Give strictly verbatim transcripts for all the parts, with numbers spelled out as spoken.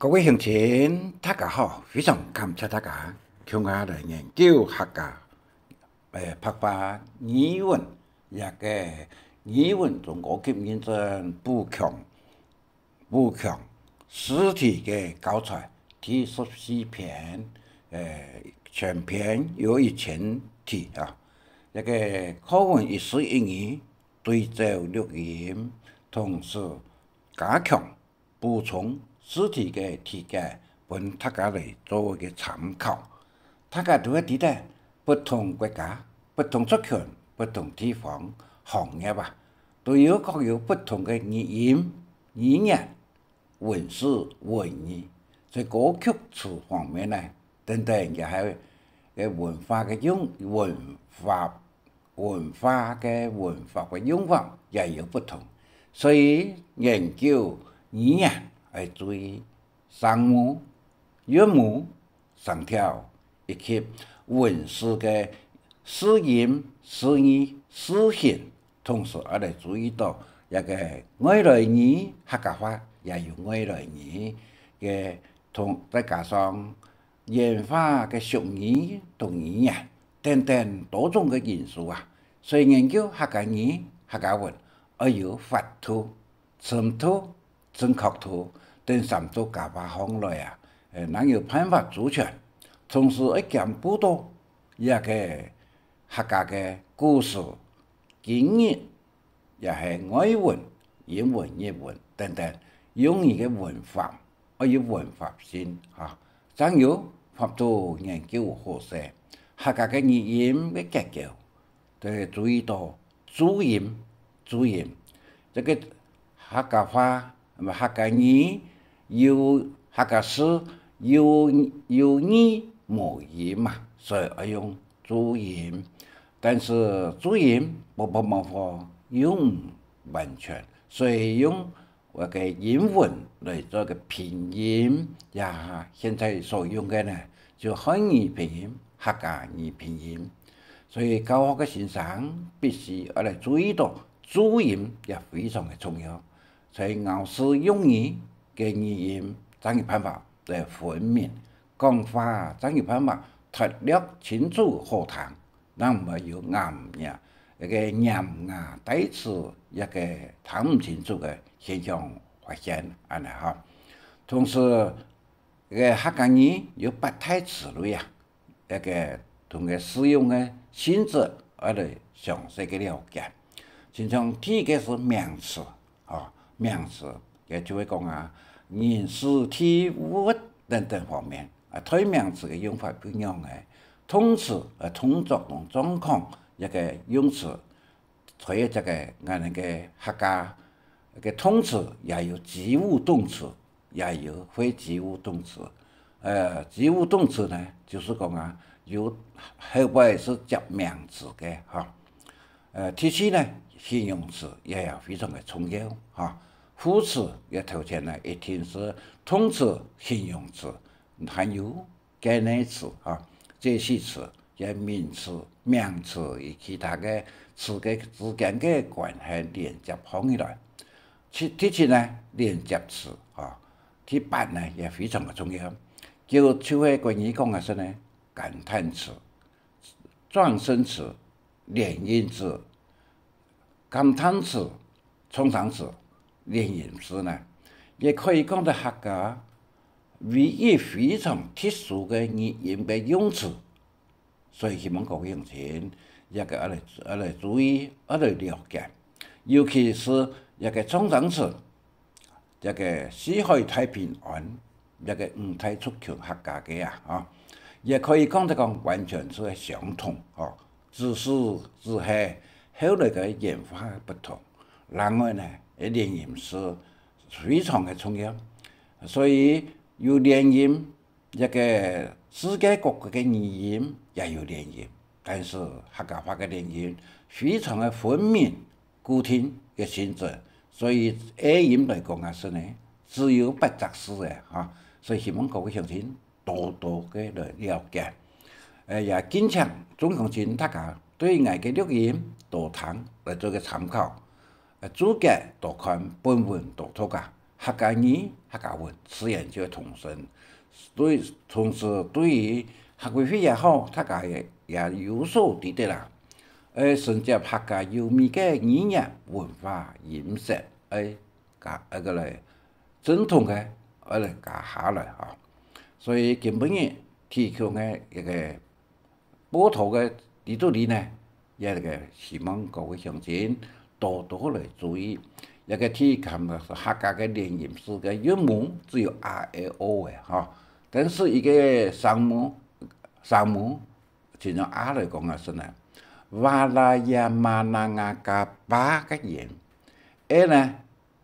各位鄉親，大家好，非常感謝大家共下來研究客家，呃，白話語文，這个語文中高級認證補強，補強試題个教材第十四篇，呃，全篇有一千題啊。這个課文一字一語對照錄音，同時加強 補充試題个題解，分大家來做一个參考。大家都會知得，不同國家、不同族群、不同地方、行業啊，都有各有不同个語音、語言、文字、文意。在歌曲詞方面呢，等等也係个文化个用，文化 文化个文法个用法也有不同，所以研究語言愛注意聲母、韻母、聲調以及文字个字音、字義、字形，同時愛來注意到這个外來語，客家話也有外來語个同，再加上 演化个俗語同語言等等多種个因素啊，所以研究客家語、客家文愛有法度、深度、正確度等三度加把項來啊，呃，正有辦法周全。同時愛兼顧到這个客家个故事、今日 也係外文、英文、日文等等，用語个文法，愛有文法性，哈，正有法度研究好勢。客家个語音个結構，就會注意到注音，注音，這个客家話，客家語有客家字有，有義無音嘛，所以愛用 注音。但是注音，無，無，無法用完全，所以用該个英文來做个拼音，也現在所用个呢，就漢語拼音、客家語拼音。所以教學个先生必須愛來注意到注音也非常个重要。 在咬字用語个語音，正有辦法來分明，講話正有辦法脫略清楚好聽，正毋會有咬牙，該个黏牙帶齒，該个聽毋清楚个現象發現，恁呢哈。同時，該个客家語有八大詞類啊， 該个同个使用个性質，愛來詳細个了解。親像第一个係名詞，吼，名詞，也就係講啊，人、事、地、物等等方面，啊，代名詞个用法不一樣个。動詞，呃，動作同狀況，一个用詞， 所以這个𠊎等个客家个動詞也有及物動詞，也有非及物動詞。呃，及物動詞呢，就係講啊，有後背係接名詞个，哈。呃，第四呢，形容詞也，也非常个重要，哈。副詞个頭前呢，一定係動詞、形容詞，還有 介系詞，哈，介系詞，个名詞、名詞與其他个詞个之間个關係連接放起來。第，第七呢，連接詞，哈，第八呢，也非常个重要。就，就係國語講个係呢，感嘆詞、狀聲詞、連音詞、 感嘆詞、狀聲詞、連音詞呢，也可以講得客家唯一非常特殊个語音个用詞。所以希望各位鄉親，也个愛來，愛來注意，愛來了解。尤其係這个狀聲詞， 這个四海大平安，這个五大族群客家个啊，吼，也可以講得講完全係相同，吼，只是，只係後來个演化不同。另外呢，連音詞非常个重要，所以有連音，這个世界各國个語音也有連音，但是客家話个連音非常个分明， 固定个性質，所以A音來講啊，係呢，只有八隻字个，哈，所以希望各位鄉親多多个來了解。呃，也敬請眾鄉親大家對𠊎个錄音多聽來做个參考，呃，註解多看，本文多讀啊，客家語、客家文，自然就會通順。對，同時對於客委會也好，大家也，也有所知得啦。愛承接客家優美个語言、文化、音色，愛加，愛个來正統个，愛來加下來吼。所以今晡日提供个一个 報導个裡肚裡呢，也个希望各位鄉親多多來注意。這个第一項个客家个連音字个韻母只有a、e、o个吼，但是一个聲母，聲母，親像a來講个係呢，哇啦呀嘛啦啊嘎巴个音，e呢，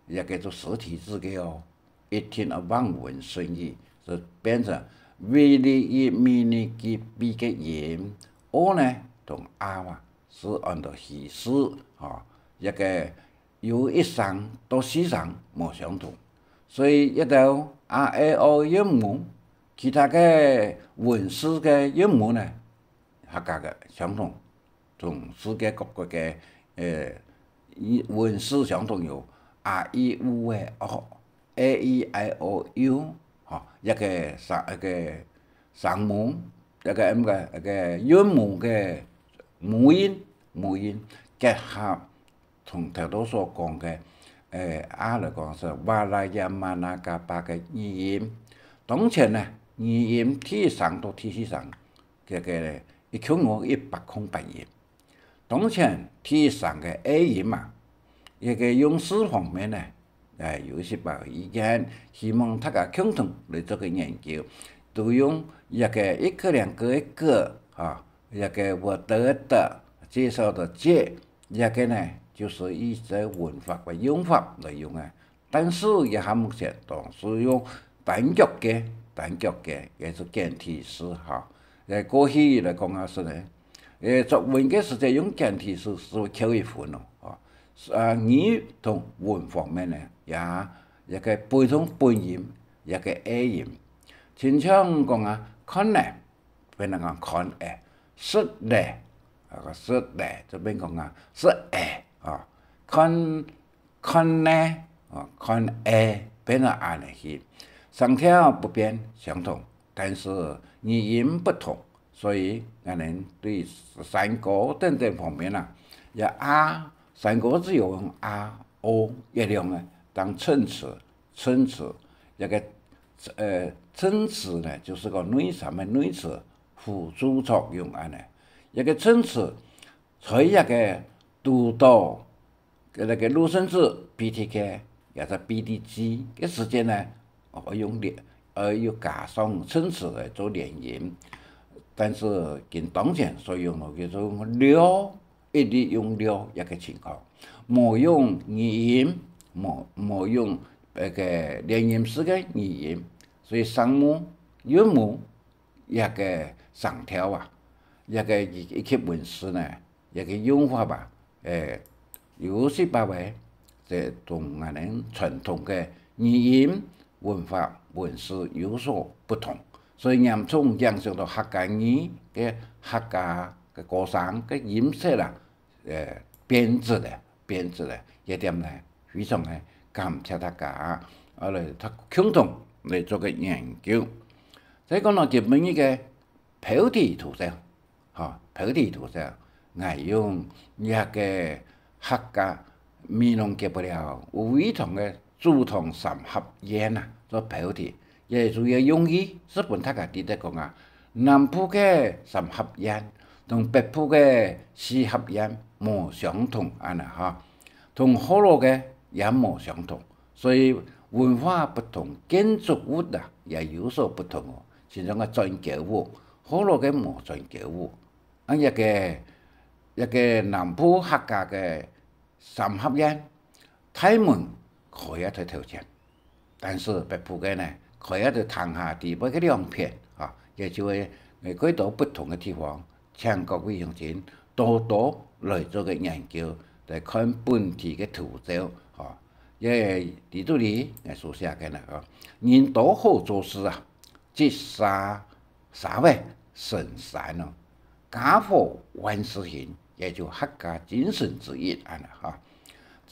也叫做實體字个哦，一定愛望文生義，就變成為了一米呢个b个音，o呢同a嘛，係安到虛字，吼，這个有一聲到四聲無相同。所以一到a、e、o韻母，其他个文字个韻母呢， 客家个相同，同世界各國个，呃，文字相同有a、i、u、e、o，a、e、i、o、u，吼，一个聲，一个聲母，一个，一个，一个韻母个母音，母音结合 同頭到所講个，呃，a來講係哇啦呀嘛啦嘎巴个語音。當前呢，語音第一聲到第四聲，這个一共有一百空八音。當前第一聲个e音嘛，這个用字方面呢，呃，有一息个意見，希望大家共同來做个研究，都用這个一个两个个个，啊，這个我得的，介绍的介， 這个呢，就係一个文法个用法來用个。但係這下目前都係用單腳个，單腳个，也係簡體字哈。在過去來講啊，係呢，誒，作文个時節用簡體字係會扣一分哦，哦。啊，語同文方面呢，也，這个本，本音，這个e音。親像講啊，看呢， 變成講看e，食咧，啊，食咧，這邊講啊，食e，啊，看，看呢，啊，看e，變成恁呢去。聲調不變，相同，但是語音不同，所以𠊎等對山歌等等方面啊，這a，山歌只有用a、o、月亮啊，當襯詞， 襯詞，這个，呃，襯詞呢，就係講內涵个內詞，輔助作用恁呢。這个襯詞，在這个堵到，个那个入聲字B T K，也係B T G个時間呢，愛用連，愛用加上襯詞來做連音。但是今當前所用个叫做了， 一律用了這个情況，無用語音，無，無用該个連音字个語音，所以聲母、韻母這个聲調啊，這个以，以及文字呢，這个用法啊，誒，有細胞个，這同𠊎等傳統个語音、文法、文字有所不同，所以嚴重影響到客家語个客家个歌聲个音色啦， 呃，變質个，變質个，這點呢，非常个感謝大家，啊，來，大家共同來做个研究。再講到今晡日个標題圖像，吼，標題圖像，𠊎用這个客家美濃結不了，有味堂个祖堂三合宴啊，做標題。 也主要用意係分大家知得講啊，南部个三合宴同北部个四合宴無相同恁呢哈，同學老个也無相同，所以文化不同，建築物啊也有所不同哦。親像个磚橋屋，學老个無磚橋屋，啊，這个，這个南部客家个 三合院，大門開啊在頭前，但是北部个呢，開啊在廳下底背个兩片，啊，也就係，呃，蓋多不同个地方，請各位鄉親多多來做个研究，來看本地个圖照，吼。也在這裡，呃，所寫个呢，吼，人多好做事啊，積沙 沙仔成山哦，家和萬事興，也就客家精神之一恁呢哈。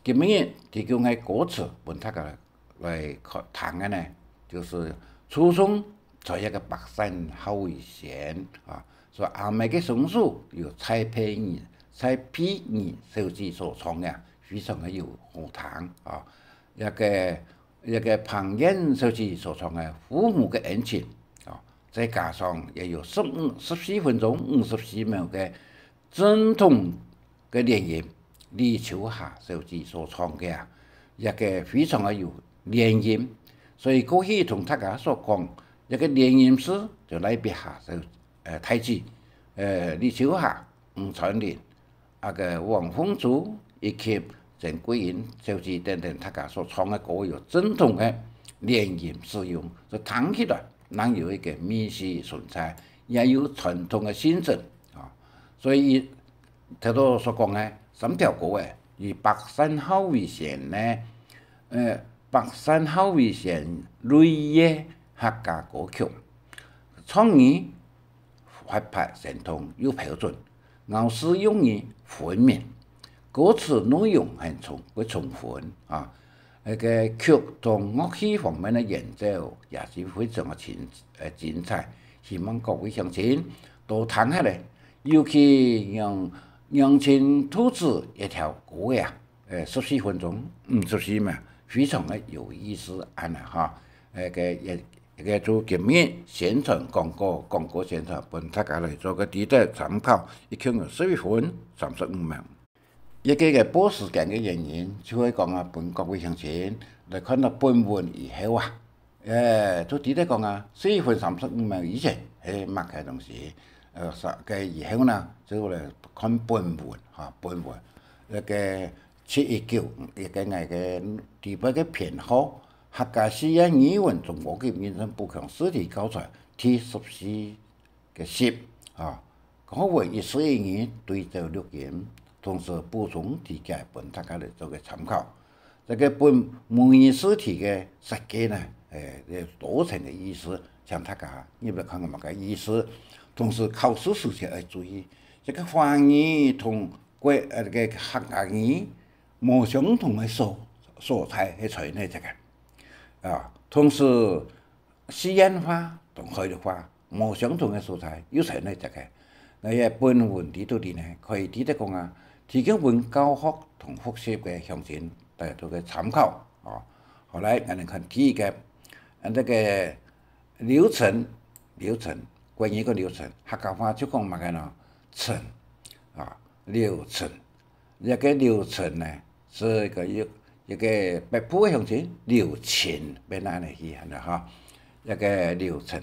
今晡日提供个歌詞分大家來來看聽个呢，就係出生在一個百善孝為先啊，所以阿姆个身世有蔡佩儀、蔡佩儀小姐所唱个，非常个有好聽啊。一個一個彭燕小姐所唱个《父母个恩情》啊，再加上也有十五、十四分鐘五十四秒个正統个連音，李秋霞小姐所唱个啊，一個非常个有連音。所以過去同大家所講，一個連音字就賴別下就，呃，大姊，呃，李秋霞、吳川林、啊个黃鳳珠以及曾貴英小姐等等，大家所唱个歌有正統个連音使用，所以聽起來能有一個味緒存在，也有傳統个性質啊。所以頭先所講个三條歌仔，以百善孝為先呢，呃，百善孝為先類个客家歌曲，創意活潑生動又標準，咬字用語分明，歌詞內容很充，會充分啊。該個曲同樂器方面个演奏也是非常个精，呃，精彩，希望各位鄉親多聽下咧。尤其楊，楊青兔子一條歌啊，呃，十四分鐘，嗯，十四嘛，非常个有意思，恁呢哈。呃，該也，該就今日宣傳廣告，廣告宣傳，分大家來做個值得參考，一共有十一分三十五秒。一個个報時間个原因，就係講啊，分各位鄉親來看到本文以後啊， 呃，就直接講啊，十一分三十五秒以前，係麼个東西？呃，該以後呢，就來看本文哈，本文。該個七一九，該個𠊎个底背个編號，客家四縣語文中高級認證補強試題教材第十四 个十啊，學會一字一語對照錄音，同時補充題解分大家來做個參考。這個本模擬試題个設計呢，誒，有多層个意思，請大家入來看看麼个意思。同時考試時節愛注意，這個華語同國，呃，這個客家語無相同个所，所在係在哪這個。啊，同時四縣話同海陸話 無相同个所在，又在哪隻个？𠊎个本文裡肚裡呢，可以直接講啊，提供分教學同複習个鄉親，大家做個參考哦。好來，𠊎等看第一個，啊，這個流程，流程，關於个流程，客家話就講麼个呢？程啊，流程。 這個流程呢，係一個，一個北部个鄉親，流程變恁呢去，恁呢哈。這個流程，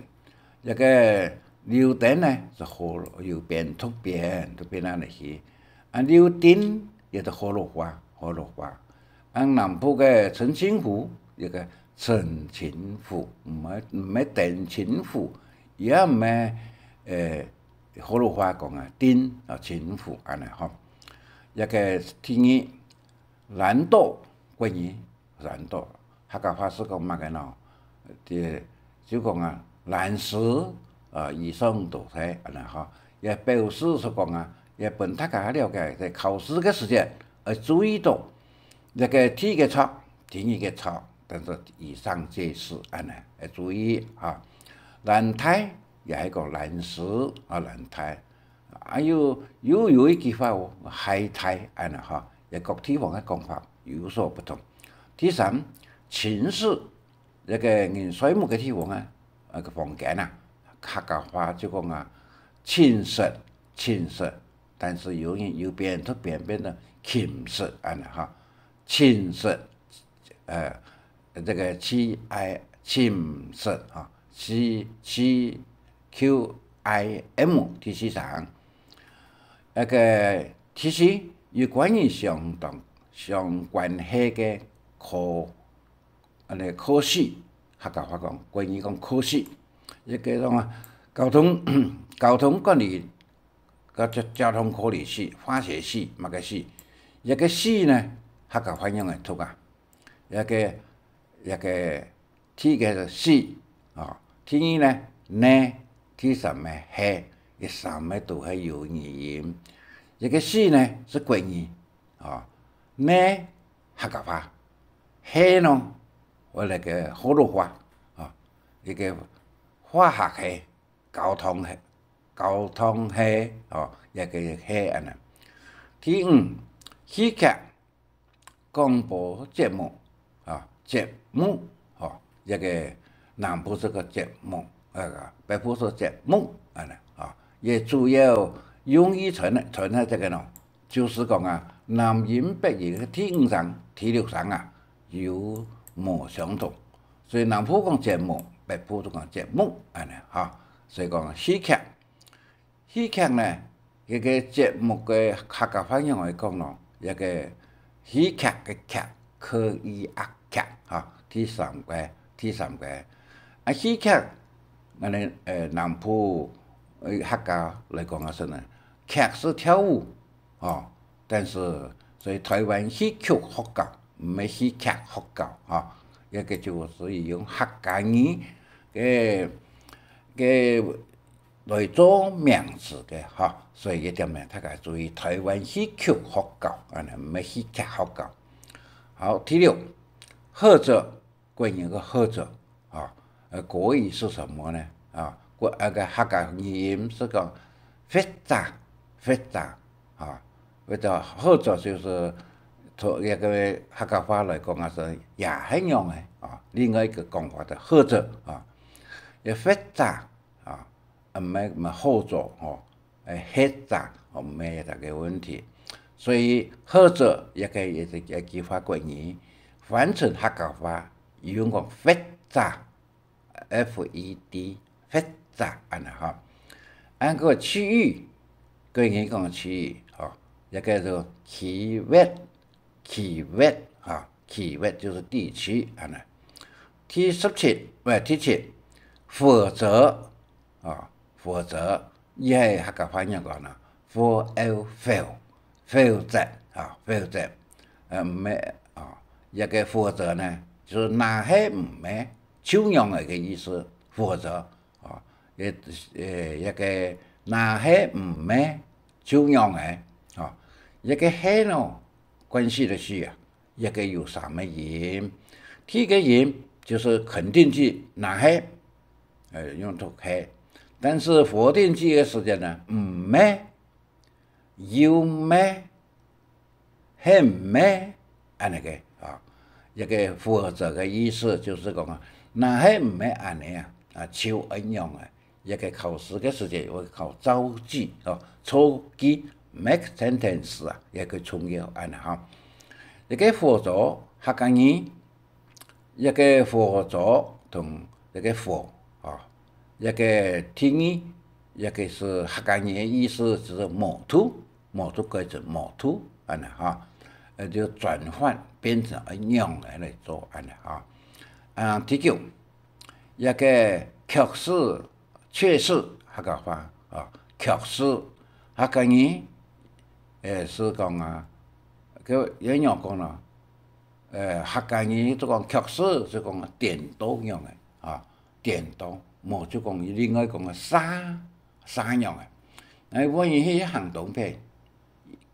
這個流程呢，係河，由邊讀邊，就變恁呢去。啊，流程也係河洛話，河洛話。啊，南部个陳清湖，這個陳清湖，毋係，毋係陳清湖，也毋係，呃， 河洛話講啊，定啊，清湖恁呢吼。這個第二，爛刀，國語爛刀，客家話係講麼个呢？就，就講啊，爛事啊，以上都係恁呢吼。也表示所講啊，也分大家了解，在考試个時節，愛注意到，這個第一個錯，第二個錯，但是以上皆是恁呢，愛注意哈。爛大 也係講爛事啊，爛大。啊，又，又有一句話哦，害大恁呢哈，也各地方个講法有所不同。第三，寢室，這個人睡目个地方啊，那個房間啊，客家話就講啊，寢室，寢室，但是有人，有邊讀邊變成寢室恁呢哈，寢室，呃， 這個C I，寢室啊，C，C Q I M第四聲。該個第四，有關於相當，相關係个科，恁呢科系，客家話講，國語講科系。這個講啊，交通，交通管理，个交，交通科理系，化學系，麼个系。這個系呢，客家話仰般讀啊？ 這個，這個第一個係四啊，第二呢，呢，第三個係，這三個都係有語音。這個四呢，係國語啊，呢，客家話，係呢，或者个學老話，啊，一个化學系、交通系、交通系，哦，一个系恁呢。第五，戲劇、廣播節目，啊，節目，哦，一个南部係个節目，啊，北部係節目，恁呢，啊，也主要用意在哪，在哪這个呢？ 就係講啊，南音北音个第五聲、第六聲啊，有無相同。所以南部講節目，北部就講節目，恁呢哈。所以講戲劇，戲劇呢，這个節目个客家話仰會講咯？這个戲劇个劇，K I A劇哈，第三个，第三个。啊，戲劇，恁呢，呃，南部，呃，客家來講啊，係呢，劇係跳舞， 哦，但是，所以臺灣戲曲學校，毋係戲劇學校，哦，這个就係用客家語个，个來做名詞个，哈，所以這點呢，大家注意臺灣戲曲學校，啊，毋係戲劇學校。好，第六，或者， 國語个或者，啊，呃，國語是什麼呢？啊，國，那个客家語音係講或者，或者，啊，或者，或者就係從那个客家話來講啊，係也係樣个，啊，另外一个講法个或者，啊，也或者，啊，毋係，毋係或者，吼， 誒，或者，哦，毋係這个問題。所以或者也可以，也可以化國語，翻成客家話，用講或者，F E D，或者，恁呢哈。恁个區域，國語講區域，吼，也叫做區域，區域，哈，區域就係地區，恁呢。第十七，毋係，第七，或者， 啊，或者，也係客家話仰講呢？或，else，否，否則，啊，否則。呃，毋係，啊，這个或者呢，就係若係毋係，就仰仔个意思，或者，啊，也，呃，這个若係毋係，就仰仔，啊，這个係呢，關係个係啊， 這个有三个音。第一个音就係肯定句，若係，呃，用讀係。但是否定句个時節呢，毋係，又毋係，係毋係，恁呢个，啊，這个或者个意思就係講啊，若係毋係恁呢啊，啊，就恁樣啊， 這个考試个時節會考造句，哦，造句，make sentence啊，也个重要，恁呢哈。這个或者，客家語，這个或者同這个或，啊，這个定義，這个係客家語个意思，就係無就，無就改成無就，恁呢哈。呃，就轉換變成恁樣來做，恁呢哈。啊，第九， 這个確實，確實，客家話，啊，確實，客家語，誒，係講啊，个，仰講呢？誒，客家語就講確實，就講顛倒樣个，啊，顛倒，無就講另外講个啥，啥樣个。誒，萬一去行東片，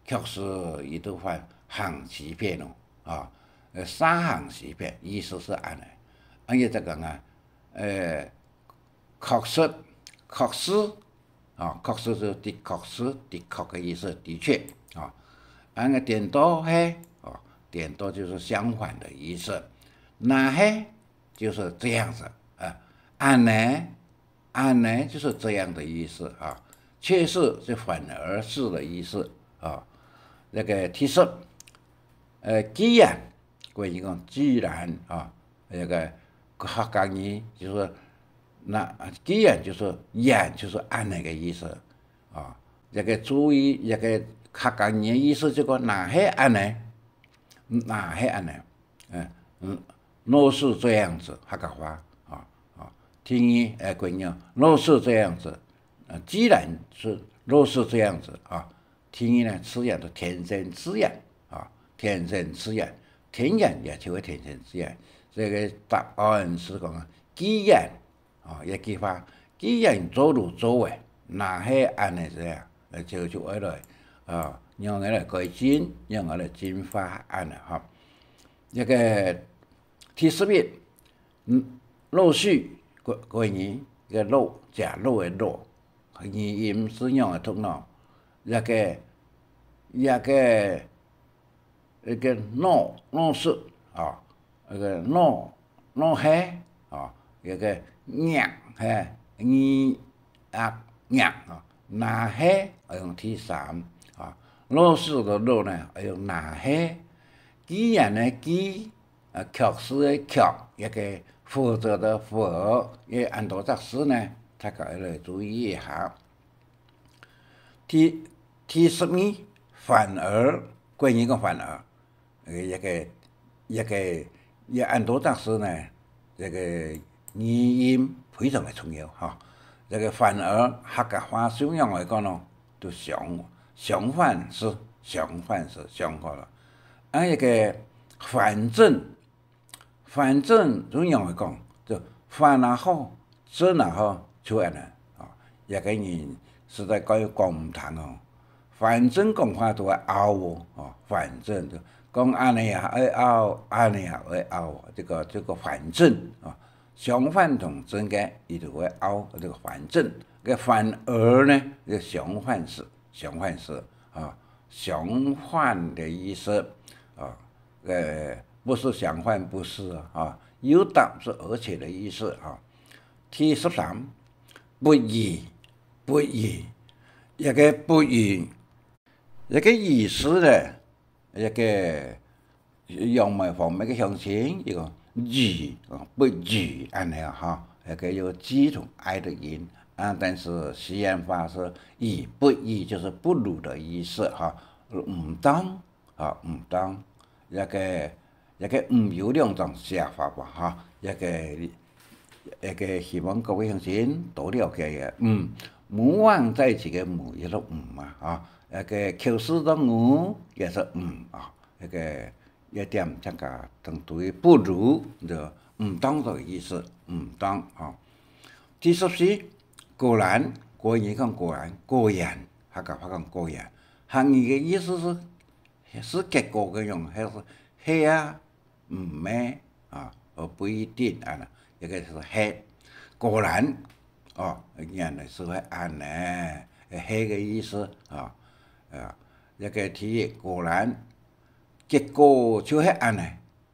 確實佢就翻行西片咯，啊，呃，啥行西片，意思係恁呢。恁樣就講啊，誒， 確實，確實，啊，確實係的確係，的確个意思，的確，啊。恁个顛倒係，啊，顛倒就係相反个意思。若係就係這樣子，啊，恁呢，恁呢就係這樣个意思，啊。確實就反而是个意思，啊。這个第十，呃，既然，國語講既然，啊， 這个客家語就係，那既然就係，然就係恁呢个意思，啊。這个注意，這个客家語个意思就講，若係恁呢，若係恁呢，嗯，嗯，若是這樣子，客家話，啊，啊，定義，誒，國語，若是這樣子，呃，既然是，若是這樣子，啊， 第二呢，自然就天生自然，啊，天生自然，天然也就係天生自然。這个答案係講啊，既然，啊，一句話，既然做就做个，若係恁呢這樣，呃，就，就愛來，啊，仰仔來改進，仰仔來進化，恁呢哈。這个第十一，嗯，老鼠，國，國語个老，食老个老，語音係仰仔讀呢？這个，這个，這个老，老鼠，啊，這个老，老鼠，啊，這个鼠，嘿，鼠，鴨，鴨，啊，老鼠，愛用第三，啊，老鼠个老呢，愛用老鼠。既然呢，既 啊，卻是个卻，這个否則个否，這恁多隻字呢，大家愛來注意一下。第，第十二，反而，國語个反而，呃，這个，這个，這恁多隻字呢，這个語音非常个重要哈。這个反而客家話就仰仔講呢，就相，相反是，相反是，相反了。啊，這个反正， 反正就仰仔講，就反也好，正也好，就恁呢，啊，這个人實在講，講毋通哦。反正講話都會拗哦，啊，反正就講恁呢也愛拗，恁呢也愛拗，這个，這个反正，啊，相反同正个，佢就會拗，這个反正。个反而呢，就相反是，相反是，啊，相反个意思，啊。 呃，不是相反，不是啊，有的是而且的意思啊。第十三，不已，不已，這个不已，這个已字呢，這个楊梅方面个鄉親，一个已，啊，不已恁呢哈，這个有g同i的音啊，但是西安話是已不已，就是不如的意思哈，毋當 啊，毋當，這个，這个毋有兩種寫法吧，哈，這个，這个希望各位鄉親多了解个，嗯，無妄在己个無，也是毋嘛，哈，這个口字讀無，也是毋啊，這个一點這个等於不如，就毋當个意思，毋當，哈。第十四，果然，國語講果然，果然，客家話講果然，客語个意思是 係結果个用，係，係啊，毋係啊，呃，不一定啊，這个係係。果然，哦，原來係會恁呢，係个意思啊，啊，這个第一，果然，結果就係恁呢，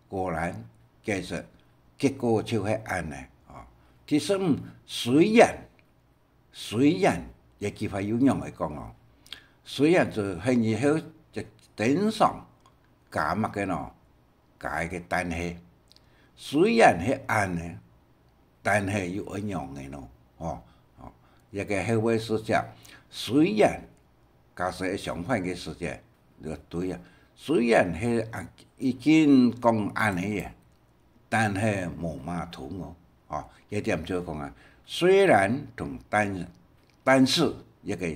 果然，其實，結果就係恁呢，啊。第十五，雖然， 雖然，這句話又仰仔講哦？雖然就係你係在頂上加麼个呢？加一个但係。雖然係恁呢，但係又愛仰仔呢？哦，哦，這个係會使講，雖然，假使係相反个時節，就對啊。雖然係啊，已經講恁呢个， 但係無麼通哦。哦，這點就講啊，雖然同但，但是一个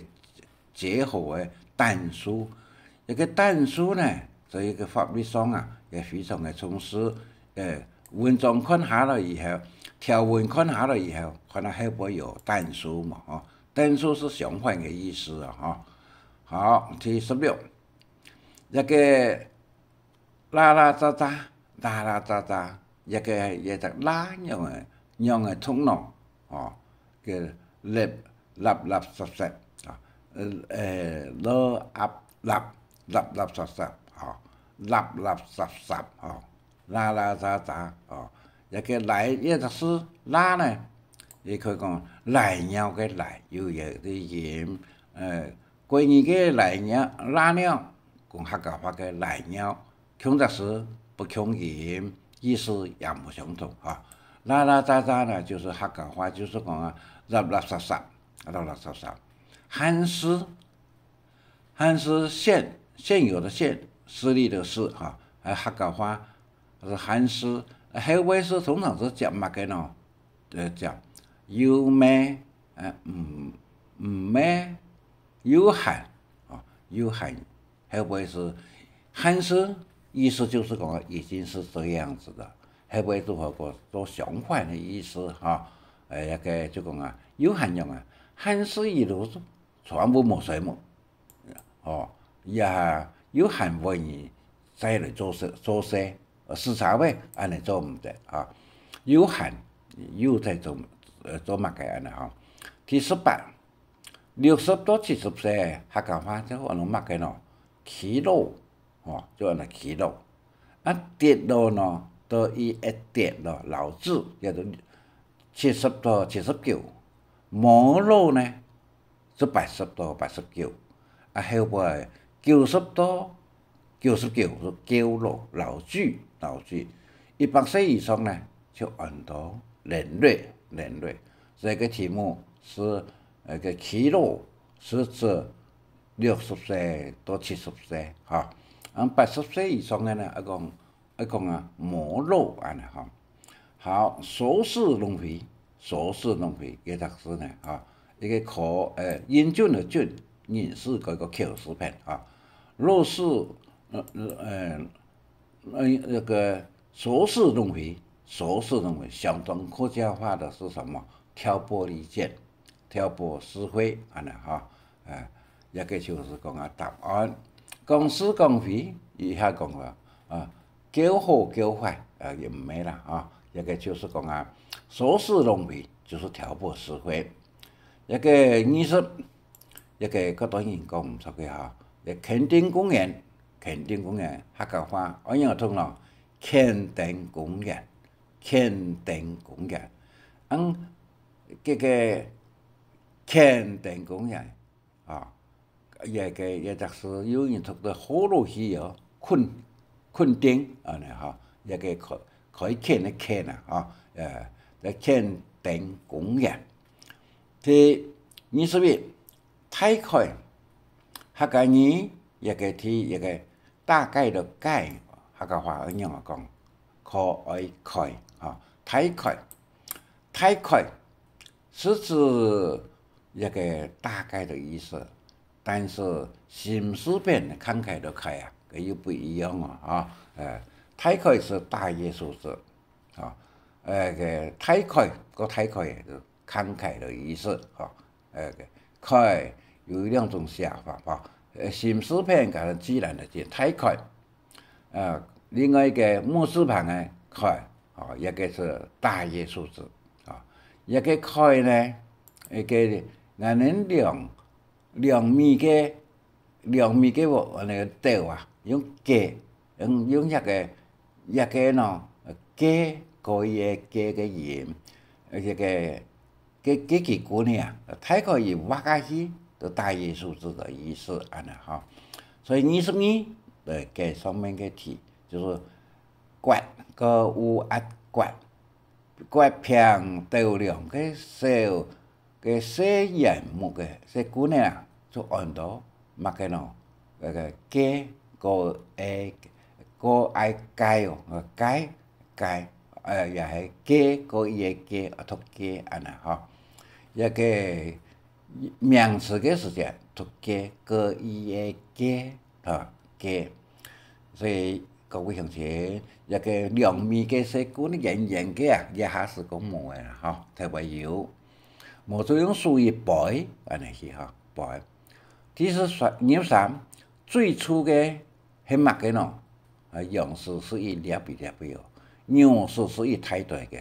結合个但書，一个但書呢，在一个法律上啊，也非常个重視。呃，文章看下來以後，條文看下來以後，看下後背有但書嘛，哦，但書是相反个意思啊，哈。好，第十六，這个 拉拉雜雜，拉拉雜雜，一个，一隻拉仰仔，仰仔讀呢，哦，个垃，垃垃圾圾，啊，呃，呃，垃圾垃，垃垃圾圾，哦，垃垃圾圾，哦，拉拉雜雜，哦，一个拉，一隻字拉呢，也可以講拉尿个拉，又有个音，呃， 國語个拉尿，拉尿，講客家話个拉尿，共隻字不共音，意思也無相同哈。拉拉雜雜呢，就係客家話，就係講啊，垃垃圾圾，垃垃圾圾。還是，還是現，現有的現，勢力的勢哈，還客家話係還是，後尾係通常係接麼个呢？呃，接有咩，呃，毋，毋咩， 有限，哦，有限，後尾係，還是意思就係講已經是這樣子的，後尾就和過做相反的意思哈。呃，該个就講啊，有限用啊，還是一路全部無水母，哦，也有限會議再來做事，做事，呃，視察會，恁呢做毋得啊。有閒，有在做，呃，做麼个恁呢吼。第十八，六十到七十歲，客家話就安到麼个呢？耆老，吼，就安到耆老。啊，跌落呢，到一一跌落，老子，也就七十到七十九。無老呢， 就八十到八十九，啊，後背九十到九十九就耨老，老耨，老耨。一百歲以上呢，就安到老老，老老。這个題目係，呃，个耆老係指六十歲到七十歲，哈。啊，八十歲以上个呢，啊講，啊講啊，無老恁呢，哈。 好，所使弄非，所使弄非，這隻字呢，哈，一个口，呃，英俊个俊，人字改个口字邊，哈。若使，呃，呃，呃，那个所使弄非，所使弄非，相當客家話的是什麼？挑拨离间，挑拨是非，恁呢，哈。呃，這个就係講啊，答案。講是講非，以下講个，啊， 叫好叫壞，呃，也毋係啦，啊，這个就係講啊，所使弄非，就係挑撥是非。這个二十，這个較多人講毋著个哈，這乾丁公園，乾丁公園，客家話，仰般讀呢？乾丁公園，乾丁公園。嗯，這个乾丁公園， 啊，這个，這隻字有人讀做學落去哦，墾，墾丁，恁呢吼，這个開，開墾个墾啊，吼，呃，這乾丁公園。第二十一，大概，客家語這个第一个大概个概，客家話仰般講？可愛概，吼，大概，大概 是指一个大概的意思，但是心字邊看開就開啊，這又不一樣哦，哈。呃，大概是大約數字，啊，呃，个大概，个大概就看開的意思，哈。呃，个開有兩種寫法，哈。呃，心字邊跟自然的自，大概。 呃，另外一个木字旁个概，哦，這个係大約數字，啊，這个概呢，一个𠊎等兩，兩米个，兩米个，呃，那个斗啊，用个，用，用這个，這个呢，个，个，个，个音，呃，這个 个，个幾句呢啊，大概佢畫下去，就大約數字个意思，恁呢吼。所以二十二，呃，个上面个題，就係刮，个烏壓刮，刮平斗量个小，个細圓木个細棍仔啊，就安到麼个呢？該个个，个，个，个，愛个哦，个，个，呃，也係个，个，一个个，啊，讀个，恁呢吼。 這个名詞个時節，讀个，个，一个个，吼，个。所以各位鄉親，這个兩米个細棍，圓圓个啊，這下係講無个啦，吼，特別有。無就用手一掰，恁呢去吼，掰。第十三，二十三，最粗个 係麼个呢？啊，羊屎係一粒一粒个哦，牛屎係一大堆个。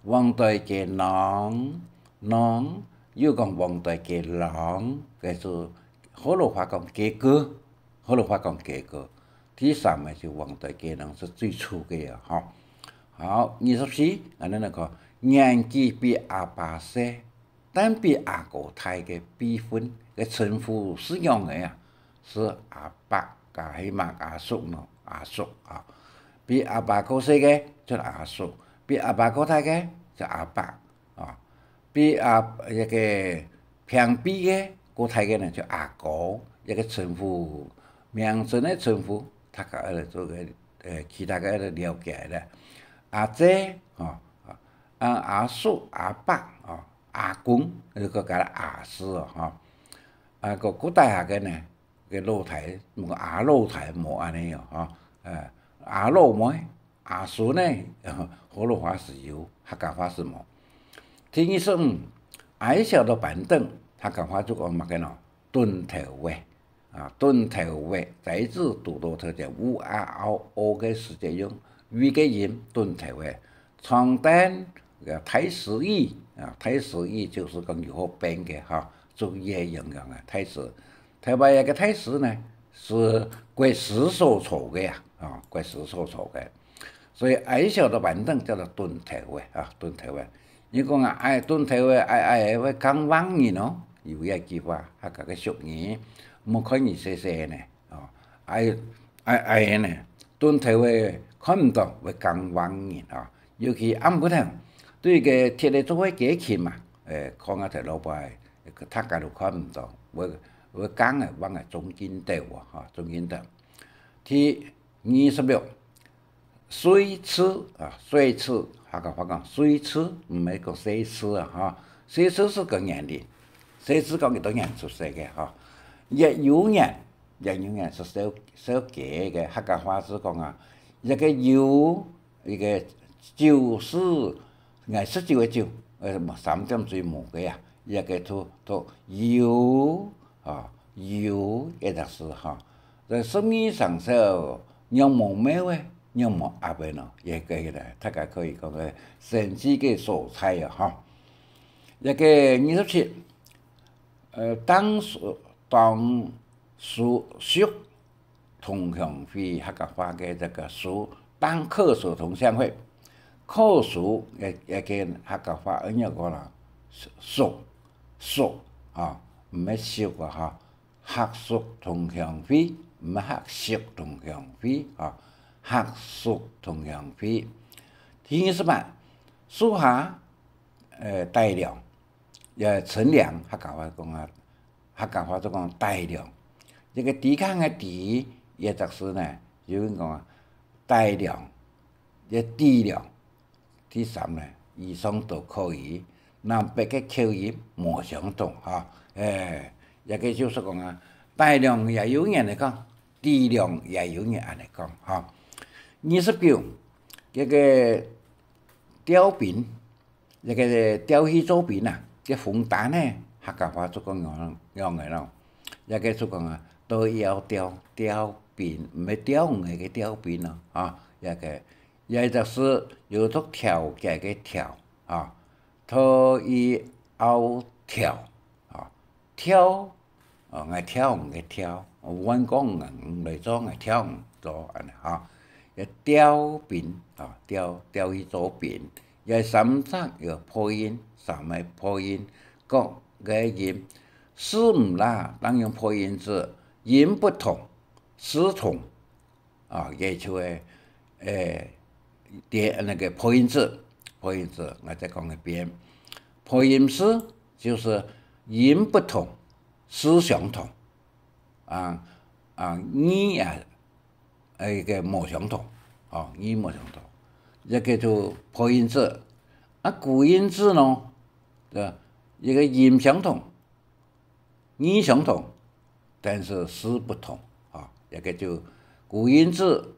黃帶雞啷，啷，又講黃帶雞啷，該係學老話講雞哥，學老話講雞哥。第三个就黃帶雞啷係最粗个啊，吼。好，二十四，恁呢來看，年紀比阿爸細， 但比阿哥大个輩分个稱呼係仰仔啊？係阿伯，抑係嘛阿叔呢？阿叔啊。比阿爸較細个就阿叔，比阿爸較大个就阿伯啊。比阿，這个平輩个較大个呢，就阿哥，這个稱呼，名稱个稱呼，大家愛來做个，呃，其他个愛來了解个。阿姊，吼，啊，阿叔、阿伯，吼， 阿公，就个个阿叔哦，吼。啊，个古代下个呢，个老弟，無阿老弟無恁呢哦，吼。呃，阿老妹、阿叔呢，學老話係有，客家話係無。第二十五，矮小个板凳，客家話就講麼个呢？凳頭仔。 啊，凳頭仔，在這堵到特點，烏啊凹凹个時節用V个音，凳頭仔。長凳，个大師椅啊，大師椅就係講有好搬个哈，竹葉樣樣个大師。頭擺个大師呢，係國師所坐个啊，啊，國師所坐个。所以矮小个板凳叫做凳頭仔啊，凳頭仔。你講啊，矮凳頭仔，矮矮个會驚橫人哦，有一句話，客家个俗語，莫看佢細細呢，哦，矮矮矮呢，凳頭仔看毋到會驚橫人哦。尤其暗晡頭，對个鐵个做个街琴嘛，誒，看啊頭路背，大家都看毋到，會會驚个橫个中間頭哦，哈，中間頭。第二十六， 睡姿啊，睡姿，客家話講睡姿，毋係講睡姿啊，哈。睡姿係個年齡，睡姿講幾多年出世个哈。月有年，月有年係燒燒雞个，客家話係講啊，一個有，一個九係，𠊎十九个九，呃，三點水無个啊，一個讀讀有啊，有个意思哈。在十二生肖， 仰無貓仔，仰無鴨仔呢？這個呢，大家可以講个神奇个所在啊，哈。這個二十七，呃，當書當書屬同鄉會，客家話个這個書，當課書同鄉會，課書也也个客家話恁樣講啦，屬屬啊，毋係屬啊哈。 客屬同鄉會，毋係客屬同鄉會啊，客屬同鄉會。第二十八，樹下，呃，戴涼，也乘涼，客家話講啊，客家話就講戴涼。這個抵抗个抵，也就是呢，有人講啊，戴涼，也抵涼。 第三呢，以上都可以，南北个口音無相同哈。誒，這個就係講啊，戴涼也有人來講，抵涼也有人恁樣講哈。二十九，這個調兵，這個調去做兵啊，這紅單呢，客家話就講樣樣个咯。這個就講啊，都要調，調兵，毋係釣魚个釣兵咯，啊，這個 也就係有讀條件个條啊，都要調啊，調啊，𠊎調你个調，換講你來做，𠊎調你做，恁樣哈。也調兵啊，調調去做兵，也三隻有破音，三個破音，各個音，字毋罅，當用破音字，音不同，字同。 啊，也就係，誒，點那個破音字，破音字，𠊎再講一遍，破音字就係音不同，字相同，啊啊，義啊，誒，个無相同，哦，義無相同，這個就破音字。啊，古音字呢，對吧？一個音相同， 義相同，但是字不同，啊，這個就古音字、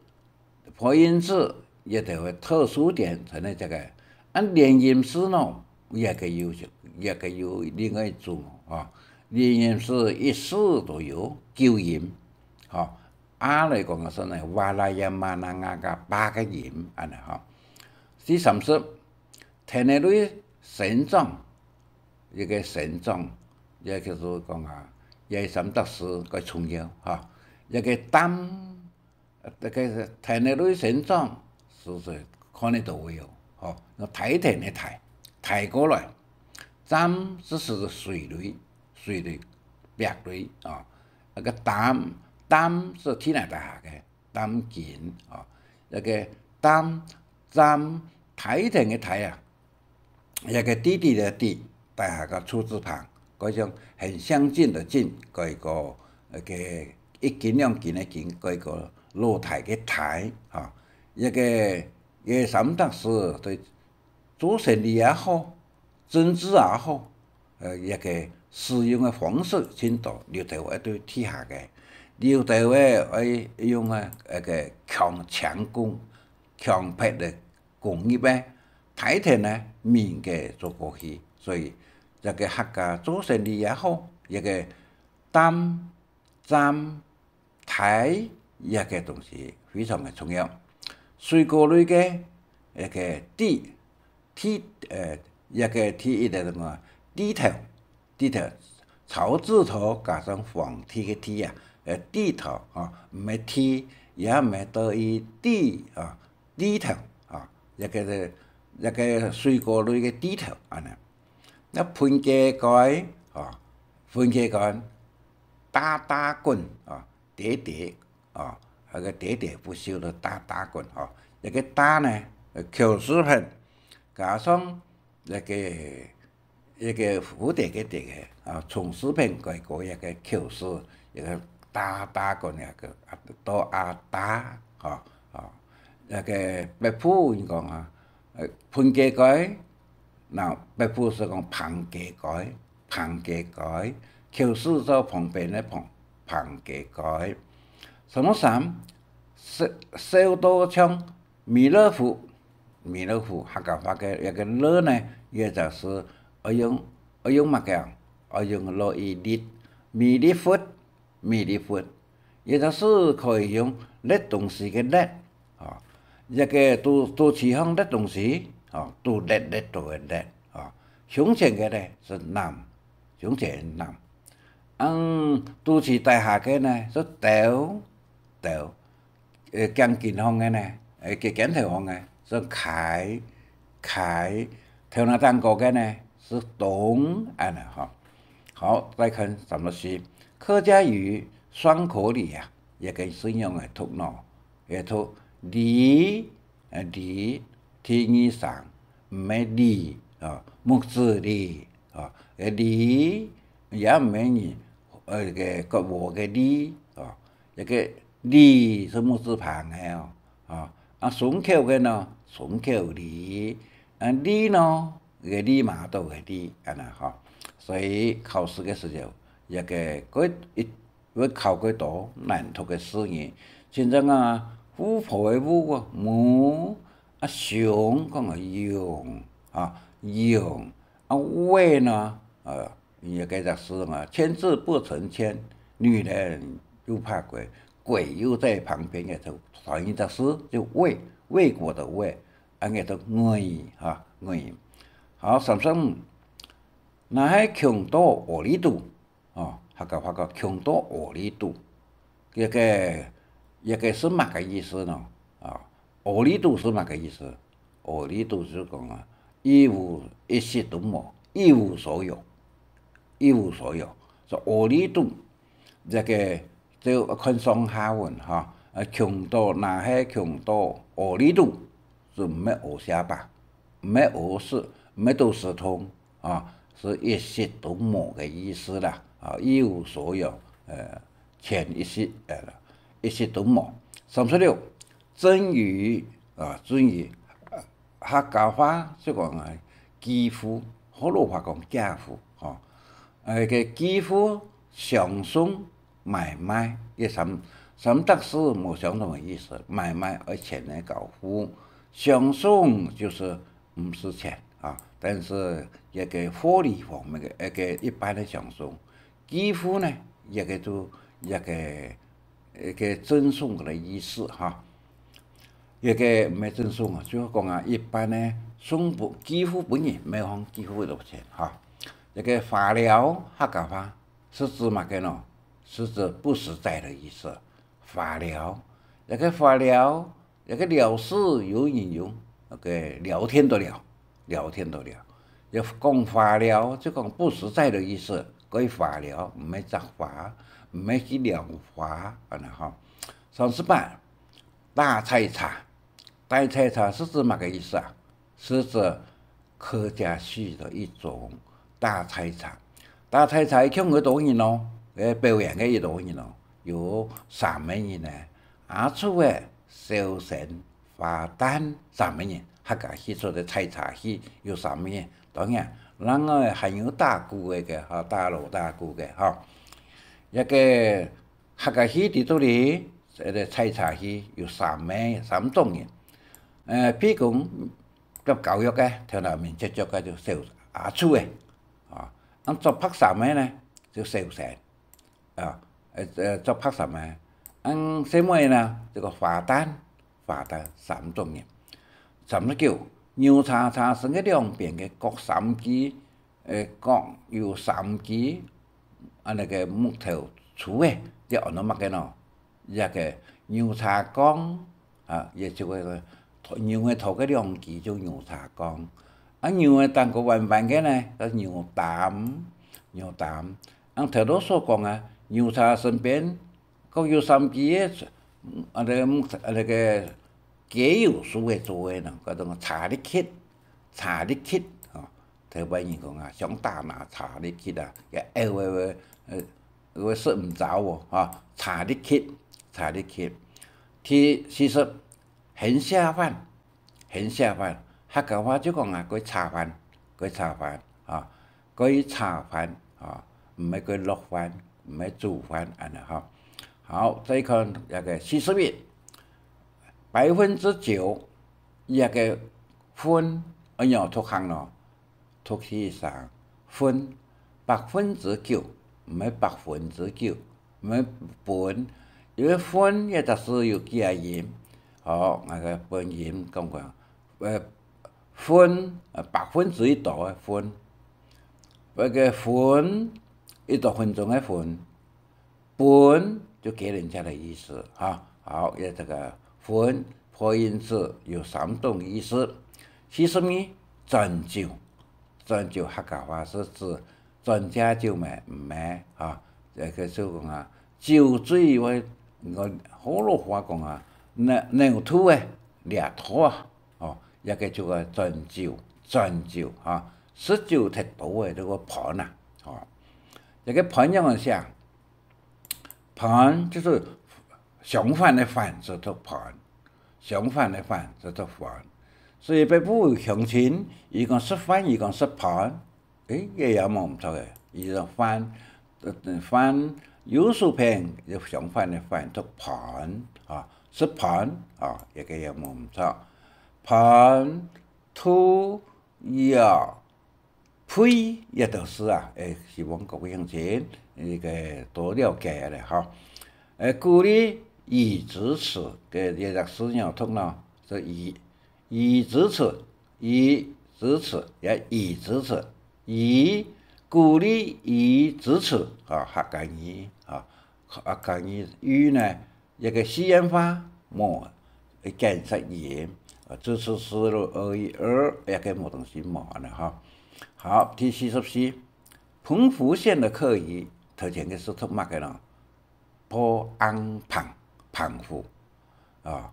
破音字，這兜个特殊點在於這個。啊，連音字呢，這個有，這個有另外一種，啊，連音字一字都有九音，啊，啊來講个係呢，哇啦呀嘛啦啊个八個音，恁樣哈。第三十，跈仔類生長， 一個生長，也就是講啊，這三隻字較重要哈。一個擔，這個跈仔類生長，係係看得到个喲，吼，用大跈个大，大過來。擔係係水類，水類，壁類啊。那個擔，擔係天來大下个，擔驚啊。那個擔，擔，大跈个大啊， 這個弟弟个弟，底下个出字旁，該種很相近的近，該個，該個一斤兩斤个斤，該個老弟个弟，哈。這個，這三隻字對做生理也好，政治也好，呃，這個使用个方式盡多，有兜愛對地下个，有兜愛用个，那個強，強攻、強迫个 工業个，大跈呢，民个做過去。所以，這個客家做生理也好，這個擔、站、大，這個東西非常个重要。水果類个，這個地，剃，呃，這个剃一个什麼，剃頭，剃頭，草字頭加上皇帝个帝啊，呃，剃頭，吼，毋係剃，也毋係多一剃，啊，剃頭，啊，這个，這个水果類个剃頭，恁呢。該歕雞胲，啊，歕雞胲，打打滾，啊， 跌跌，哦，該个跌跌不休个打打滾，哦。這个打呢，呃，口字邊，加上這个，這个蝴蝶个蝶个，啊，蟲字邊改過一个口字，一个打打滾，一个，啊，到啊打，哦，哦。這个北部人講啊，呃，歕雞胲， 那北部係講歕雞胲，歕雞胲，口字做旁邊个旁，歕雞胲。什麼三？笑，笑到像彌勒佛，彌勒佛，客家話个一个勒呢，也就係愛用，愛用麼个啊？愛用落一粒，彌勒佛， 彌勒佛，也就係可以用擛東西个擛，哦，一个肚，肚臍項擛東西，哦，肚擛，擛到个擛，哦，胸前个呢係揇，胸前揇。嗯，肚臍底下个呢係兜，兜。 呃，頸根項个呢，呃，肩，肩頭項个，係㧡，㧡，頭那頂高个呢，係咚，恁呢吼。好，再看三十四，客家語雙口裡啊，這个係仰仔讀呢？會讀梨，呃，梨，第二聲，毋係梨，啊，木子梨，啊，呃，梨，也毋係你，呃，个割禾个犁，啊， 這个梨係木字旁个哦，啊，啊，松口个呢，松口梨，啊，梨呢，這个利馬道个利，恁呢吼。所以考試个時候，這个，該一，會考幾多難讀个字眼，親像啊，巫婆个巫啊，巫，啊，熊，講个熊，啊，熊，啊，尾呢，呃， 因為該隻字嘛，牽字不成牽，女人又怕鬼，鬼又在旁邊，也就同一隻字，就未，未果的未，啊，也就尾，哈，尾。好，三十五，若係窮到屙裡肚，哦，客家話講窮到屙裡肚，這个，這个係麼个意思呢？啊，屙裡肚係麼个意思？ 屙裡肚就講啊，一無，一息都無，一無所有，一無所有。所以屙裡肚，這个就看上下文哈，啊，窮到，若係窮到屙裡肚，就毋係屙下巴，毋係屙屎，毋係肚屎痛啊，係一息都無个意思啦，啊，一無所有，呃， 全一息，呃，一息都無。三十六，贈與，啊，贈與，呃，客家話就講啊，寄付，學老話講寄付，吼。呃，个寄付、相送、買賣，這三，三隻字無相同个意思。買賣愛錢來交付，相送就係毋使錢啊，但係一个貨理方面个，一个一般个相送。 寄付呢，這个就，這个，一个贈送个意思哈。這个毋係贈送啊，就係講啊，一般呢，送分，寄付分人，毋係講寄付幾多錢哈。這个花了，客家話係指麼个呢？係指不實在的意思。花了，這个花了， 這个了係有人用，那个聊天的聊，聊天的聊。也講花了，就講不實在的意思，該花了，毋係摘花，毋係去拈花，恁呢吼。三十八，打採茶，打採茶係指麼个意思啊？係指客家戲的一種打採茶。打採茶共有幾多人哦？誒，表演个幾多人哦？有三个人呢，阿丑仔、小生、花旦三个人，客家戲除了採茶戲有三个人。當然，另外還有打鼓个个，吼，打鑼打鼓个，吼。這个客家戲裡肚裡，這个採茶戲有三个，三種人。呃，譬如講， 做教育个，頭那面接觸个就小阿丑仔，啊，恁做白衫个呢，就小生，啊，呃，呃，做白衫个，恁細妹呢，這个花旦，花旦三種人。三十九，牛車車身个兩邊个各三支，呃，各有三支，恁呢个木頭柱仔，這安到麼个呢？這个牛車槓，啊，也就係牛仔頭个兩支就牛車槓。啊，牛仔頂高彎彎个呢，叫牛擔，牛擔。啊，頭先所講啊，牛車身邊 各有三支个，嗯，啊，該个木，啊，該个雞油樹仔做个呢，叫做車力器，車力器，吼。臺灣人講啊，像打那車力器啊，該噯噯噯，呃，會睡毋著哦，吼，車力器，車力器。第四十，很下飯，很下飯，客家話就講啊，過下飯，過下飯，啊，過下飯，啊，毋係過落飯，毋係煮飯，恁呢吼。好，再看這个四十一，百分之九，這个分，愛仰讀行咯？ 讀起聲，分，百分之九，毋係百分之九，毋係分，因為分這隻字有幾下音，吼，該个分音講講，呃，分，呃，百分之一多个分，該个分，一多分鐘个分， 分就給人家的意思，哈。好，也這个分，破音字有三種意思。四十二，轉酒，轉酒客家話係指轉借酒咩？毋係，哈。這个就講啊，酒醉，𠊎，𠊎學老話講啊，扭，扭肚仔，掠拖啊，哦，這个就个轉酒，轉酒，哈。食酒忒多个，這个伴啊，哦。這个伴仰般寫？ 伴就係相反个反，就讀伴，相反个反，就讀伴。所以北部有鄉親，佢講食飯，佢講食伴，誒，也也無毋著个。佢講飯，呃，飯，右手邊就相反个反，讀伴，啊，食伴，啊，這个也無毋著。伴，肚， 腰，背這兜字啊，誒，希望各位鄉親，這个多了解咧，吼。誒，故里揖之詞，个這隻字仰讀呢？係揖，揖之詞，揖之詞，也揖之詞，揖，故里揖之詞，啊，客家語，啊，客家語，揖呢， 這个四縣話無，呃，簡式音，呃，之詞，時，而，已，而，這个無東西無恁呢吼。好，第四十四，澎湖縣的客語，頭前个係讀麼个呢？破奀澎，澎湖，啊，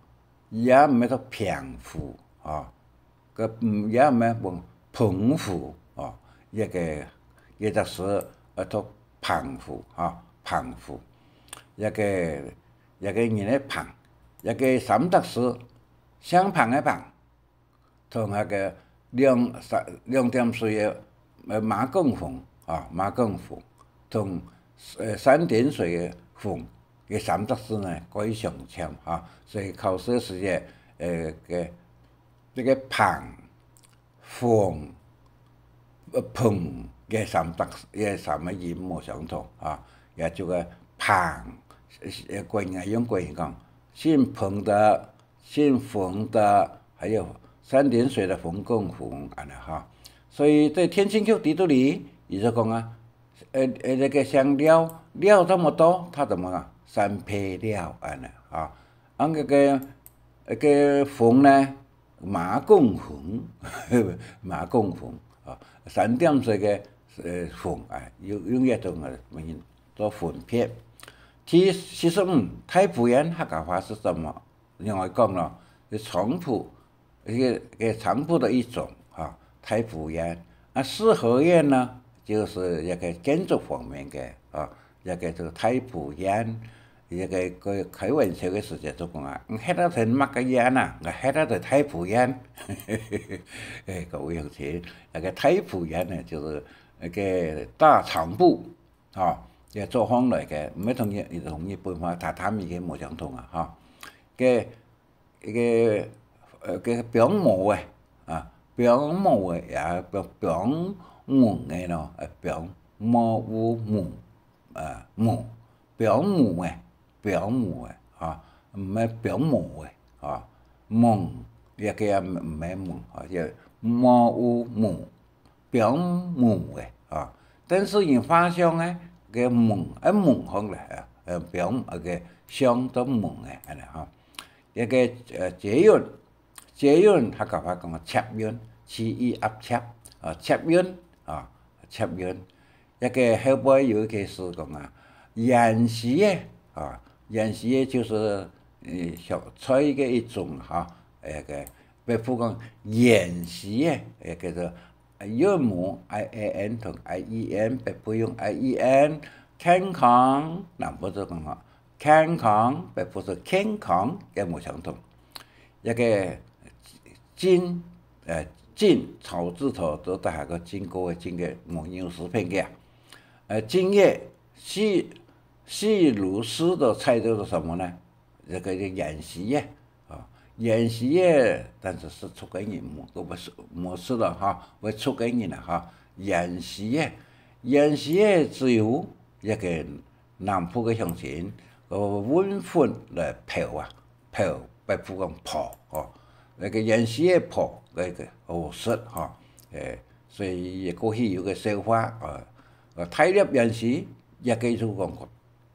也毋係讀平湖，啊， 个，嗯，也毋係講澎湖，哦，這个，這隻字，呃，讀澎湖，吼，澎湖。這个，這个人个澎，這个三隻字，姓彭个彭，同該个兩，三，兩點水个，呃，馬公洪，哦，馬公洪，同，呃，三點水个洪，這三隻字呢，蓋相像，吼。所以考試時節，呃，个，這个彭 洪，呃，澎，這三隻，這三个音無相同，啊，也就个彭，呃，國語用國語講，姓彭的，姓洪的，還有三點水的洪跟洪，恁呢哈。所以在天津劇裡肚裡，佢就講啊，呃，呃，那個姓廖，廖這麼多，他怎麼講？三倍廖，恁呢哈。啊，那個，那個洪呢， 馬公洪，馬公洪，啊，三點水个，呃，洪，啊，用，用這種啊，做分別。第四十五，大埔院客家話是怎麼，仰般講呢？是菖蒲，一個，一個菖蒲的一種，哈，大埔院。啊，四合院呢，就是一個建築方面个，啊， 這個就大埔院，這個佢開玩笑个時節就講啊，你歇到在麼个院啊？𠊎歇到在大埔院。誒，各位鄉親，那個大埔院呢，就是那個大長布，吼，也做方來个，毋係同日，同日本話榻榻米个無相同啊，吼。个 一個，呃，个枋毛个，啊，枋毛个，也枋，枋毛个咯，呃，枋，毛，毛，毛，啊，毛，枋毛个，枋毛个，啊，毋係枋毛个，啊，毛，這个毋毋係門，吼，就無有門， 放門个，吼。但是人畫像呢，个門，愛門項來，呃，放，呃，个像做門个，恁呢，吼。這个，呃，捷運，捷運，客家話講个捷運，C E壓捷，啊，捷運，啊，捷運。這个後背有一个字講啊，芫荽个，啊，芫荽个就是，呃，小菜个一種，哈，那个北部講芫荽个，也叫做 韻母I A N同I E N，北部用I E N，健康，南部就講吼，健康，北部係健康，也無相同。這个經，呃，經，草字頭，都大下个經過个經个無有食品个啊。呃，今夜，細，細如絲的菜叫做什麼呢？ 這个芫荽个，啊，芫荽个，但是係出个人，無，無食，無食了哈，會出个人啊哈，芫荽个，芫荽个只有這个南部个鄉親，呃，搵粉來泡啊，泡，北部講泡，哦，那个芫荽个泡，那个好食哈，誒，所以也過去有个笑話，啊，呃，大粒芫荽，也个就講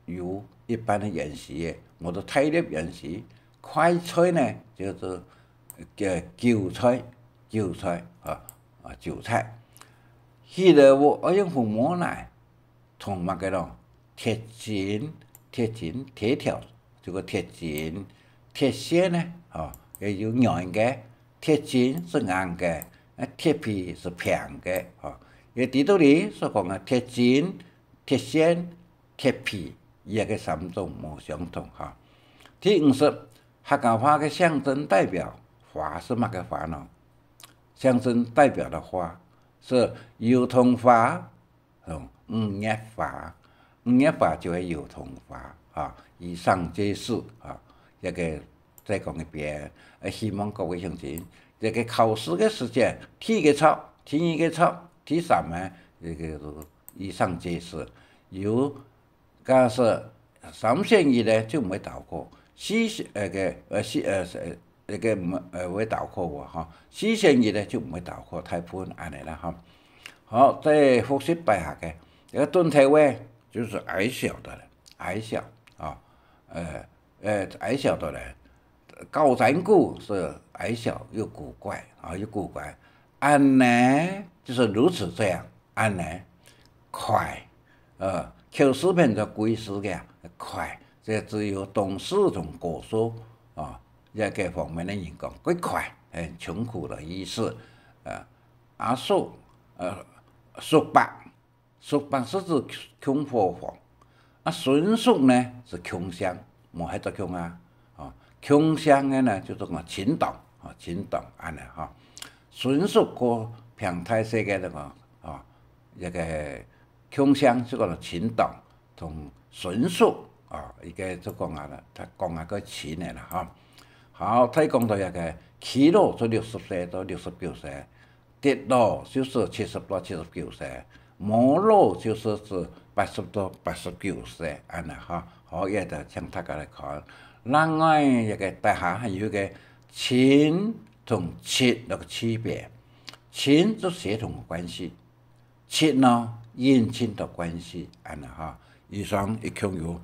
有一般个芫荽个，無就大粒芫荽。快菜呢，就係，呃，韭菜，韭菜，啊，啊，韭菜。起來哦，愛用紅毛泥，同麼个咯？鐵筋，鐵筋，鐵條，這个鐵筋，鐵線呢，吼，也有軟个，鐵筋係硬个，啊，鐵皮係平个，吼。也在這裡所講个鐵筋、鐵線、 鐵皮，這个三種無相同哈。第五十，客家話个象徵代表花係麼个花呢？象徵代表的花是油桐花，嗯，五月花。五月花就係油桐花哈。以上皆是哈，這个再講一遍，呃，希望各位鄉親，這个考試个時節，第一个抄，第二个抄，第三个，這个以上皆是。有 假使三選一呢，就毋會倒過；四選，呃，个，呃，四，呃，呃，該个毋，呃，會倒過哦，吼。四選一呢，就毋會倒過，大部分恁呢啦，吼。好，再複習一下个，這个墩頭仔，就是矮小的人，矮小，啊，呃，呃，矮小的人。 高山虎是矮小又古怪，啊，又古怪。恁呢，就是如此這樣，恁呢，快，呃，口字邊个貴字个，快，這只有董事同國師，啊，這个方面个人講，較快，很窮苦的意思。呃，阿叔，呃，叔伯， 叔伯係指共伙房，啊，孫叔呢係共姓，無歇到共下，哦，共姓个呢，就係講親黨，哦，親黨恁呢吼。孫叔過平大細个那个，哦，這个共姓就講親黨同孫叔，哦，一个就講啊，佢講啊个親个啦，吼。好，再講到這个耆老就六十歲到六十九歲， 得老就係七十到七十九歲，無老就係指八十到八十九歲，恁呢哈。好，這就請大家來看。另外，這个底下還有一个親同戚个區別，親就血統个關係，戚呢姻親个關係，恁呢哈。以上一共有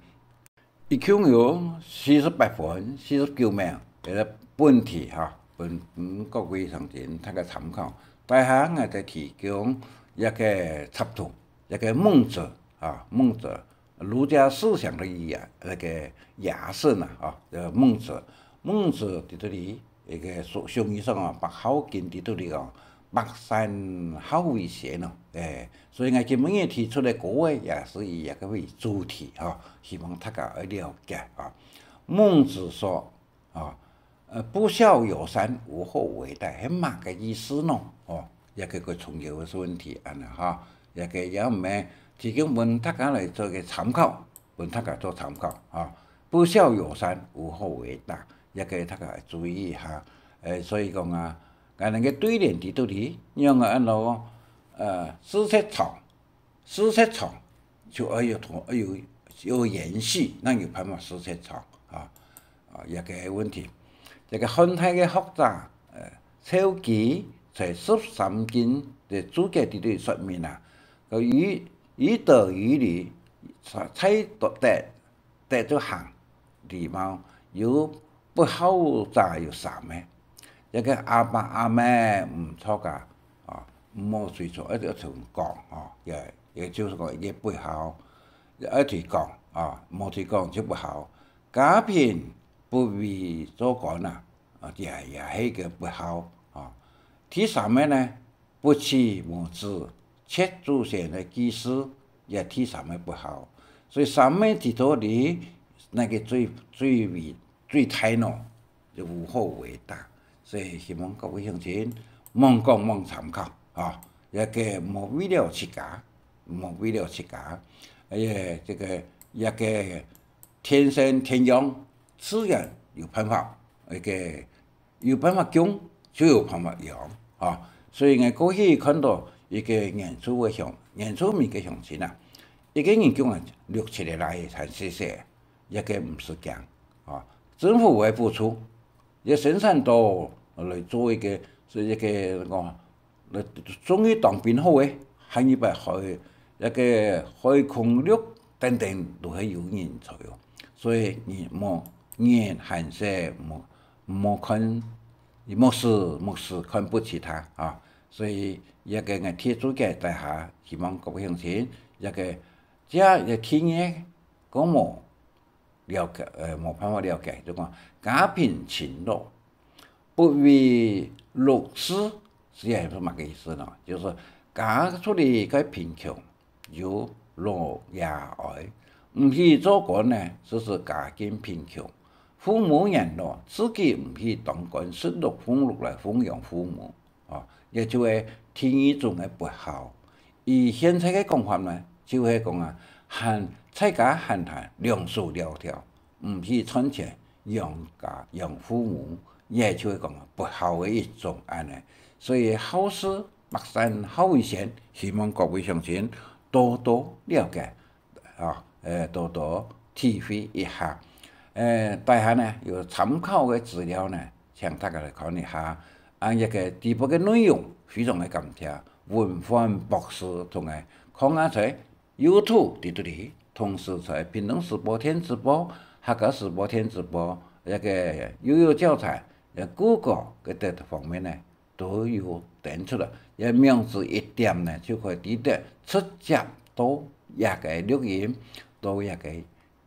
一共有四十八分，四十九名，這个問題哈，分，分各位鄉親大家參考。底下𠊎再提供一个插圖，一个孟子啊，孟子，儒家思想个語言，那个雅聖啊，啊，呃，孟子，孟子在這裡 一个俗，俗語上啊，百好徑在這裡哦，百善孝為先哦。誒，所以𠊎今晡日提出个歌仔也係以這个為主題哈，希望大家愛了解啊。孟子說啊，呃，不孝有三，無後為大，係麼个意思呢？哦，這个个重要个問題，恁呢哈，這个也毋係提供分大家來做个參考。 分大家做參考啊。不孝有三，無後為大，這个大家愛注意一下。誒，所以講啊，𠊎等个對聯在這裡，仰仔恁樣，呃，字跡長，字跡長，就愛有同，愛有，有延續，正有辦法字跡長啊。啊，這个問題，這个漢代个學者，照佢在十三經个註解裡肚說明啊，佢於，於德於禮，在，在德，德就行，禮貌，有不孝者有三个。這个阿爸阿姆毋著啊，啊，毋好隨從，一定愛同講，吼，也，也就是講一个不孝，愛同講，啊，無同講就不孝。家貧不為做官啊，啊，也，也係一个不孝，啊。第三个呢， 不娶無子，缺祖先个祭祀，也第三个不孝。所以三个裡肚裡，哪个最，最為，最大呢，就無好回答。所以希望各位鄉親，莫講，莫參考，啊，這个莫為了自家，莫為了自家，哎呀，這个，這个天生天養，自然有辦法，這个 有辦法降，就有辦法養，吼。所以𠊎過去看著一个原住个鄉，原住民个鄉親啊，一个人降啊六七个倈仔，還細細，這个毋使驚，吼。政府會補助，這生產到來做一个，係一个，講， 來，終於當兵好誒，下二擺海，該个海空陸等等都係有人才哦。所以你莫，人還細，莫，莫看，莫使，莫使看不起他啊。所以這个𠊎貼註解底下，希望各位鄉親，這个，這个天爺講無 了解，呃，無辦法了解，就講家貧親老，不為祿事，係麼个意思呢？就是家出來个貧窮，有老爺哀，毋去做官呢，就係家境貧窮。父母年老，自己毋去當官，食祿奉祿來奉養父母。 哦，這就係第二種个不孝。以現在个講法呢，就係講啊，還，在家還，還兩手條條，毋去賺錢養家養父母，這就係講啊，不孝个一種恁呢。所以好事百善孝為先，希望各位鄉親多多了解。 啊，呃，多多體會一下。呃，底下呢，有參考个資料呢，請大家來看一下。啊，這个直播个內容非常个感謝文煥博士同𠊎囥啊在YouTube裡肚裡，同時在屏東時報、電子報、客家時報、電子報，這个悠遊教材，呃，Google个等方面呢， 都有登出來。這網址一點呢，就可以直接，直接到這个錄音，到這个，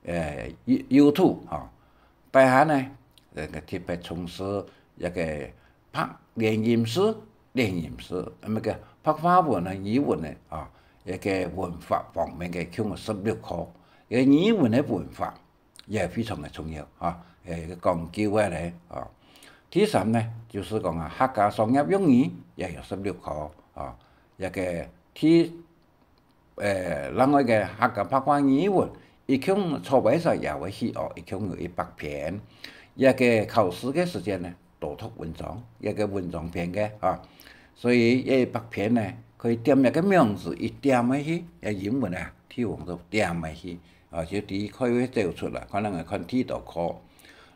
呃，You-，YouTube吼。底下呢，這个特別從事這个白連音字、連音字，那麼个白話文啊、語文个啊，這个文法方面个共有十六課，這个語文个文法 也非常个重要，吼，誒，講究个咧，吼。第三呢，就係講啊，客家商業用語也有十六課，吼，這个第，誒，另外个客家白話語文，一共坐位上也會去哦，一共有一百篇。這个考試个時間呢，多讀文章，這个文章篇个，吼。所以這一百篇呢，可以點這个網址一點下去，這英文啊，帝王就點下去。 啊，就對開會走出來，可能會看第一道課。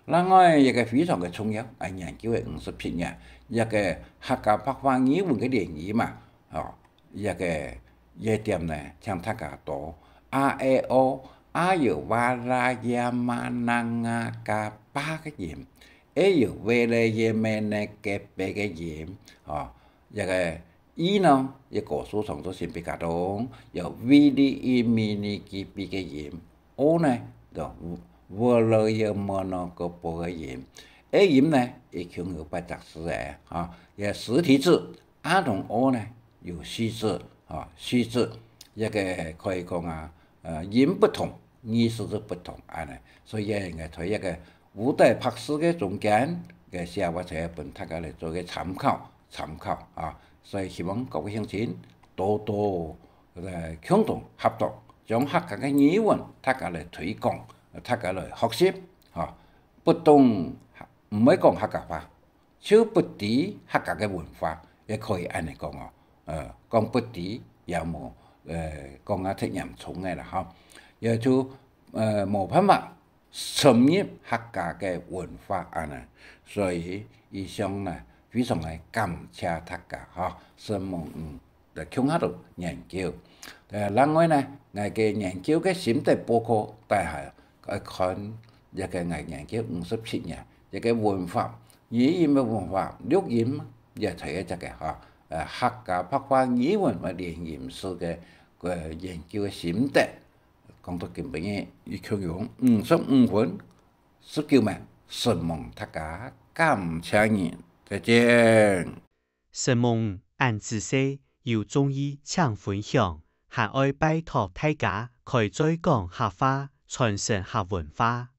另外一个非常个重要，啊，研究个五十篇呢，這个客家白話語文个連音嘛，哦，這个這點呢，請大家多，a、e、o，a有哇啦呀嘛那啊嘎巴个音，e有喂咧耶咩呢个貝个音，哦，這个 i呢，這个高樹長做新皮卡通，有v、d、i、mi、ni、ki、pi个音。o呢，就v、l、y、m、n个波个音。e音呢，一共有八隻字个，哈，這實體字，a同o呢，有四隻，哈，四隻。這个可以講啊，呃，音不同，意思就不同，恁呢。所以應該在這个 五代博士个中間，个寫法出來分大家來做个參考，參考啊。所以希望各位鄉親多多，呃，共同合作，將客家个語文大家來推廣，大家來學習，吼。不懂，毋會講客家話，就不知客家个文化，也可以恁呢講哦。呃，講不知也無，呃，講啊忒嚴重个啦，吼。也就，呃，無辦法 深入客家个文化恁呢。所以以上呢，非常个感謝大家吼，承蒙你來共下來研究。呃，另外呢，𠊎个研究个心得報告底下愛看這个𠊎研究五十七年這个文法，語音个文法，錄音也提个這个吼，呃，客家白話語文个連音字个个研究个心得。講到今晡日，一共用五十五分十九秒，承蒙大家，感謝你，再見。承蒙恁仔細，有中意請分享，還愛拜託大家開嘴講客話，傳承客文化。